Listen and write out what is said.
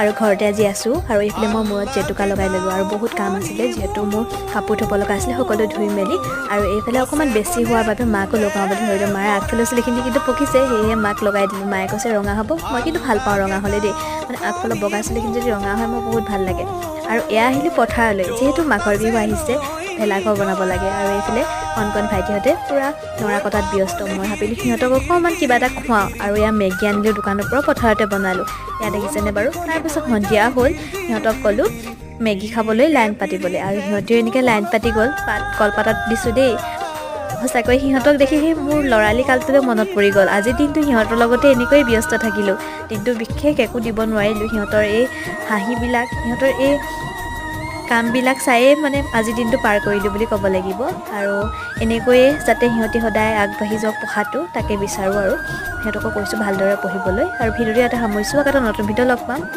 আৰু ঘৰতে আজি আছোঁ। আৰু এইফালে মই মূৰত জেতুকা লগাই ল'লোঁ আৰু বহুত কাম আছিলে, যিহেতু মোৰ কাপোৰ ধুব লগা আছিলে, সকলো ধুই মেলি। আৰু এইফালে অকণমান বেছি হোৱাৰ বাবে মাকো লগাওঁ বুলি ধৰিলোঁ। মাৰ আগফালৰ চুলিখিনি কিন্তু পকিছে, সেয়েহে মাক লগাই দিলোঁ। মায়ে কৈছে ৰঙা হ'ব। মই কিন্তু ভাল পাওঁ ৰঙা হ'লে দেই, মানে আগফালৰ বগা চুলিখিনি যদি ৰঙা হয়, মোৰ বহুত ভাল লাগে। আৰু এয়া আহিলোঁ পথাৰলৈ, যিহেতু মাঘৰ বিহু আহিছে, ভেলাঘৰ বনাব লাগে। আৰু এইফালে কণ কণ ভাইটিহঁতে পূৰা নৰা কটাত ব্যস্ত। মই ভাবিলোঁ সিহঁতক অকণমান কিবা এটা খুৱাওঁ আৰু এয়া মেগী আনিলোঁ দোকানৰ পৰা, পথাৰতে বনালোঁ। এয়া দেখিছেনে বাৰু? তাৰপিছত সন্ধিয়া হ'ল, সিহঁতক ক'লোঁ মেগী খাবলৈ লাইন পাতিবলৈ আৰু সিহঁতেও এনেকৈ লাইন পাতি গ'ল। পাত কলপাতত দিছোঁ দেই। সঁচাকৈ সিহঁতক দেখি সেই মোৰ ল'ৰালি কালটোলৈ মনত পৰি গ'ল। আজিৰ দিনটো সিহঁতৰ লগতে এনেকৈয়ে ব্যস্ত থাকিলোঁ। দিনটো বিশেষ একো দিব নোৱাৰিলোঁ। সিহঁতৰ এই হাঁহিবিলাক, সিহঁতৰ এই কামবিলাক চায়ে মানে আজিৰ দিনটো পাৰ কৰিলোঁ বুলি ক'ব লাগিব। আৰু এনেকৈয়ে যাতে সিহঁতি সদায় আগবাঢ়ি যাওক পঢ়াটো, তাকে বিচাৰোঁ। আৰু সিহঁতকো কৈছোঁ ভালদৰে পঢ়িবলৈ। আৰু ভিডিঅ'টো ইয়াতে সামৰিছোঁ। আকৌ এটা নতুন ভিডিঅ' লগ পাম। বাই।